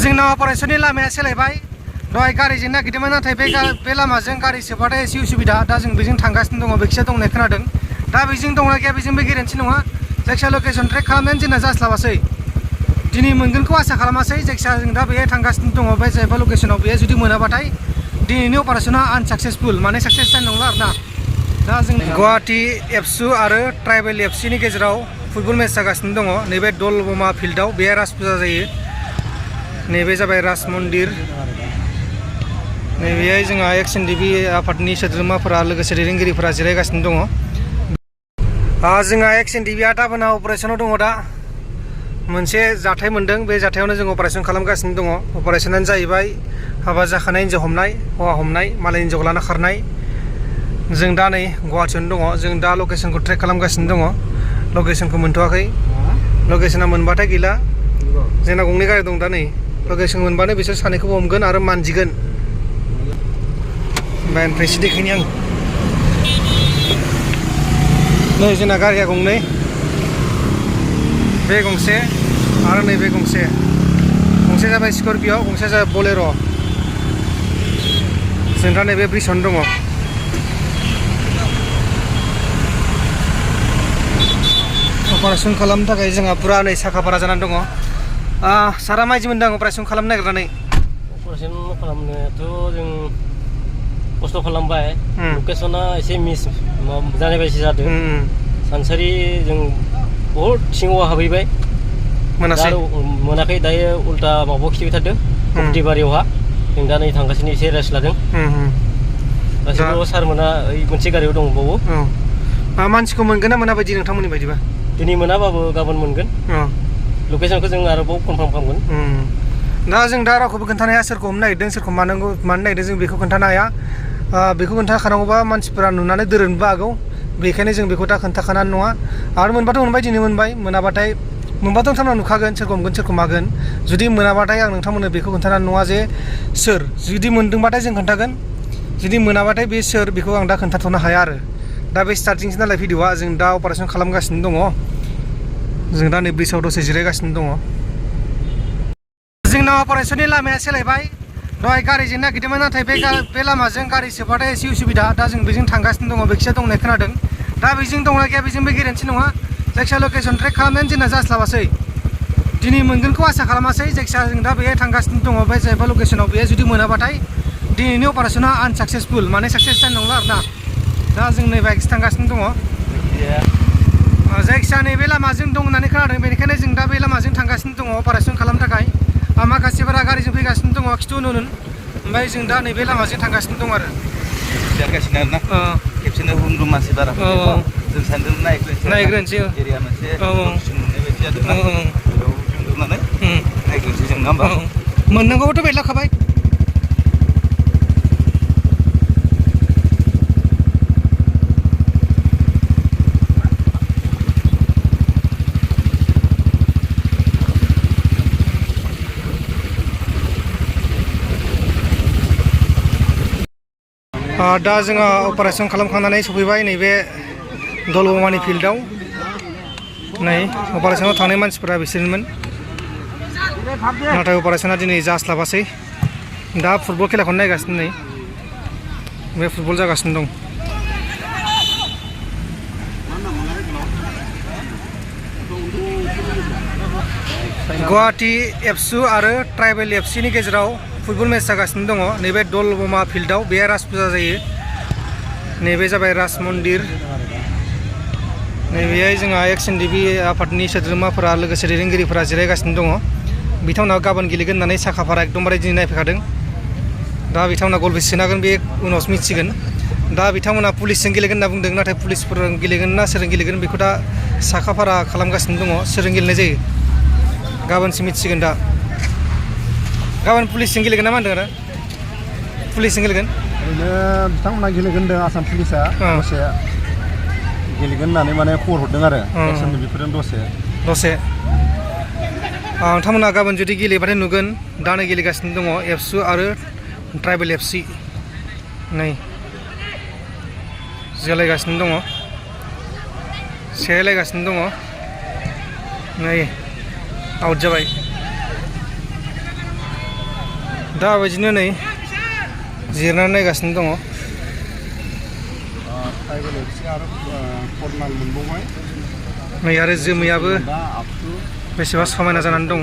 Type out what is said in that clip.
जोंना अपारेशननि लामाया सोलायबाय दहाय गारिजों नागिरदोंमोन नाथाय बे लामाजों गारि सोबाथाय एसे उसुबिदा दा जों बेजों थांगासिनो दङ बेखिजा दंनाय खोनादों दा बेजों दंना गैया बेजोंबो गेरेन्थि नङा जायखिया लकेसन ट्रेक खालामनायानो जोंना जास्लाबासै दिनै मोनगोनखौ आसा खालामासै जायखिया जों दा बेहाय थांगासिनो दङ बे जायबा लकेसनाव बेयो जुदि मोनाबाथाय दिनैनि अपारेशना आनसाक्सेसफुल माने साक्सेस जानाय नंला आरोना दा जों गुवाहाटी एफसु आरो ट्राइबेल एफसिनि गेजेराव फुटबल मेच जागासिनो दङ नैबे दलबमा फिल्डआव बेहाय राज फुजा जायो नैबे जाबाय राज मन्दिर नैबेहाय जोंहा एक्स एनडिबि आफादनि सोद्रोमाफोरा लोगोसे दैदेनगिरिफोरा जिरायगासिनो दङ जोंहा एक्स एनडिबिआ दाबोना अपारेशनाव दङ दा मोनसे जाथाय मोनदों बे जाथायावनो जों अपारेशन खालामगासिनो दङ अपारेशनानो जाहैबाय हाबा जाखानाय हिन्जाव हमनाय हौवा हमनाय मालाय हिन्जावखौ लाना खारनाय जों दा नै गुवाहाटीयावनो दङ जों दा लकेसनखौ ट्रेक खालामगासिनो दङ लकेसनखौ मोनथ'वाखै लकेसना मोनबाथाय गैला जोंना गंनै गारि दं दा नै लकेसन मोनबानो बिसोर सानैखौबो हमगोन आरो मानजिगोन ओमफ्राय एसे देखायनि आं नै जोंना गारिया गंनै बे गंसे आरो नैबे गंसे जाबाय स्कर्पिय' गंसे जाबाय बलेर' जों दा नैबे ब्रिजआवनो दङ अपारेशन खालामनो थाखाय जोंहा पुरा नै साखाफारा जानानै दङ सारा माइदि मोनदां अपारेशन खालामनो नागिरनानै अपारेशन खालामनायाथ' जों खस्थ' खालामबाय लकेसना एसे मिस जानाय बायदि जादों सानसारि जों बहुद सिङाव हाबहैबाय मोनाखै दायो उल्टा माबायाव खिथिबाय थादों कक्टिबारियावहा जों दा नै थांगासिनो एसे रेस्ट लादों गासिबो सारमोना ओइ मोनसे गारियाव दंबावो मानसिखौ मोनगोन ना मोना बायदि नोंथांमोननि बायदिबा दिनै मोनाबाबो गाबोन मोनगोन लकेसनखौ जों आरोबाव कनफार्म खालामगोन दा जों दा रावखौबो खोन्थानो हाया सोरखौ हमनो नागिरदों सोरखौ मानो नागिरदों जों बेखौ खोन्थानो हाया बेखौ खोन्थाखानांगौबा मानसिफोरा नुनानै दोरोनबो हागौ बेखायनो जों बेखौ दा खोन्थाखानानै नङा आरो मोनबाथ' मोनबाय दिनै मोनबाय मोनाबाथाय मोनबाथ' नोंथांमोना नुखागोन सोरखौ हमगोन सोरखौ मागोन जुदि मोनाबाथाय आं नोंथांमोननो बेखौ खोन्थानानै नङा जे सोर जुदि मोनदोंबाथाय जों खोन्थागोन जुदि मोनाबाथाय बे सोर बेखौ आं दा खोन्थाथ'नो हाया आरो दा बे स्टार्टिंसो नालाय भिडिअआ जों दा अपारेशन खालामगासिनो दङ जों दा नै ब्रिजआव दसे जिरायगासिनो दङ जोंना अपारेशननि लामाया सोलायबाय दहाय गारिजों नागिरदोंमोन नाथाय बे लामाजों गारि सोबाथाय एसे उसुबिदा दा जों बेजों थांगासिनो दङ बेखिजा दंनाय खोनादों दा बेजों दंना गैया बेजोंबो गेरेन्थि नङा जायखिया लकेसन ट्रेक खालामनायानो जोंना जास्लाबासै दिनै मोनगोनखौ आसा खालामासै जायखिया जों दा बेहाय थांगासिनो दङ बे जायबा लकेसनाव बेयो जुदि मोनाबाथाय दिनैनि अपारेशना आनसाक्सेसफुल माने साक्सेस जानाय नंला आरोना दा जों नै बाइकसो थांगासिनो दङ जायखिया नैबे लामाजों दं होननानै खोनादों बेनिखायनो जों दा बे लामाजों थांगासिनो दङ अपारेशन खालामनो थाखाय माखासेफोरा गारिजों फैगासिनो दङ खिथु उन ओमफ्राय जों दा नैबे लामाजों थांगासिनो दं आरो देरगासिनो आरोना खेबसेनो रुम मानसि बारा जों सानदों नायग्रोनोसै एरिया मोनसे मोननाय बायदि जादोंना बेयाव जोंनानै नायग्रोनोसै जों नङा होमबा मोननांगौबाथ' बेरलाखाबाय दा जोंहा अपारेशन खालामखांनानै सफैबाय नैबे दलबमानि फिल्डआव नै अपारेशनाव थांनाय मानसिफोरा बिसोरमोन नाथाय अपारेशना दिनै जास्लाबासै दा फुटबल खेलाखौनो नायगासिनो नै बे फुटबल जागासिनो दं गुवाहाटी एफसु आरो ट्राइबेल एफसिनि गेजेराव फुटबल मेच जागासिनो दङ नैबे दलबमा फिल्डआव बेहाय राज फुजा जायो नैबे जाबाय राज मन्दिर नैबेहाय जोंहा एक्स एनडिबि आफादनि सोद्रोमाफोरा लोगोसे दैदेनगिरिफोरा जिरायगासिनो दङ बिथांमोना गाबोन गेलेगोन होननानै साखाफारा एकदमबारे दिनै नायफैखादों दा बिथांमोना गल बेसे सोनागोन बे उनावसो मिथिगोन दा बिथांमोना पुलिसजों गेलेगोन होनना बुंदों नाथाय पुलिसफोरजों गेलेगोन ना सोरजों गेलेगोन बेखौ दा साखाफारा खालामगासिनो दङ सोरजों गेलेनाय जायो गाबोनसो मिथिसिगोन दा गाबोन पुलिसजों गेलेगोन ना मा होनदों आरो पुलिसजों गेलेगोन ओरैनो बिथांमोना गेलेगोन होनदों आसाम पुलिसा दसे गेलेगोन होननानै माने खबर हरदों आरो बेफोरजों दसे नोंथांमोना गाबोन जुदि गेलेबाथाय नुगोन दानो गेलेगासिनो दङ एफसु आरो ट्राइबेल एफसि नै जोलायगासिनो दङ सेलायगासिनो दङ नै आउट जाबाय दा बिदिनो नै जिरनानै नायगासिनो दङ नै आरो जोमैयाबो बेसेबा समायना जानानै दं